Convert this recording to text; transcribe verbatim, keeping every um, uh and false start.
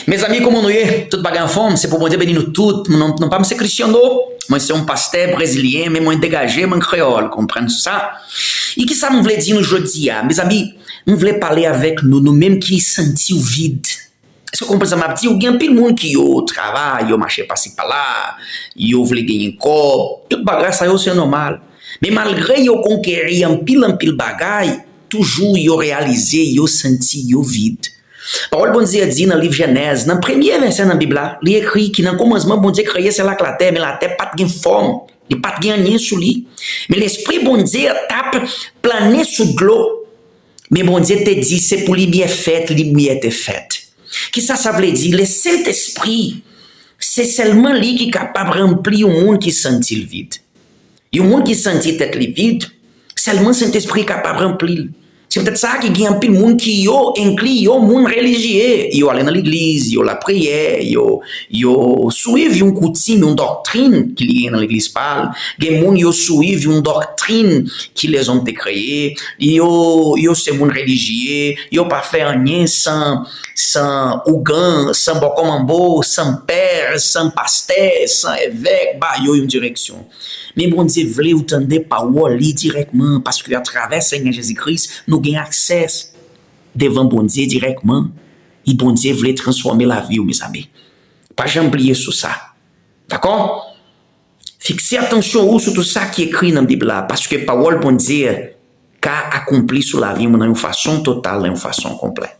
Mezanmi, kòman nou ye? Tout bagay anfòm? Se pou Bondye beni nou tout. Non, non pa m se Cristiano. Mwen se yon pastè brezilyen, men mwen degaje, mwen kreyòl, konprann sa. E kisa m vle di nou jodi a? Mezanmi, m vle pale avèk nou, nou menm ki santi w vid. Èske w konprann sa m ap di? Ou gen anpil moun ki yo travay, yo mache pasi pala, yo vle genyen kòb, tout bagay sa yo se nòmal. Men malgre yo konkeri anpil anpil bagay, toujou yo reyalize yo santi yo vid. Pawòl Bondye a di nan liv Jenèz, nan premye vèsè nan Bib la, li ekri ki nan kòmansman Bondye kreye syèl ak latè, men latè pa t gen fòm, li pa t gen anyen sou li. Men Lespri Bondye a t ap plannen sou dlo. Men Bondye te di, se pou limyè fèt, limyè te fèt. Kisa sa vle di? Le Sentespri, se sèlman li ki kapab ranpli yon moun ki santi l vid. Yon moun ki santi tèt li vid, sèlman Sentespri kapab ranpli l. Se poutèt sa ki gen anpil moun ki yo enkli yo moun relijye. Yo ale nan legliz, yo lapriyè, yo, yo swiv yon koutim, yon doktrin ki li gen nan legliz pa l. Gen moun yo swiv yon doktrin ki lèzòm te kreye. Yo, yo se moun relijye, yo pa fè anyen san, san ougan, san bòkò manbo, san pè, san pastè, san evèk ba yo yon direksyon. Men Bondye vle ou tande pawòl li dirèkman, paske atravè Senyè Jezi Kris, nou gen aksè devan Bondye dirèkman. E Bondye vle transfòme lavi w, mezanmi. Pa janm bliye sou sa. Dakò? Fikse atansyon ou sou tout sa ki ekri nan Bib la, paske pawòl Bondye ka akonpli sou lavi w nan yon fason total, nan yon fason konplè.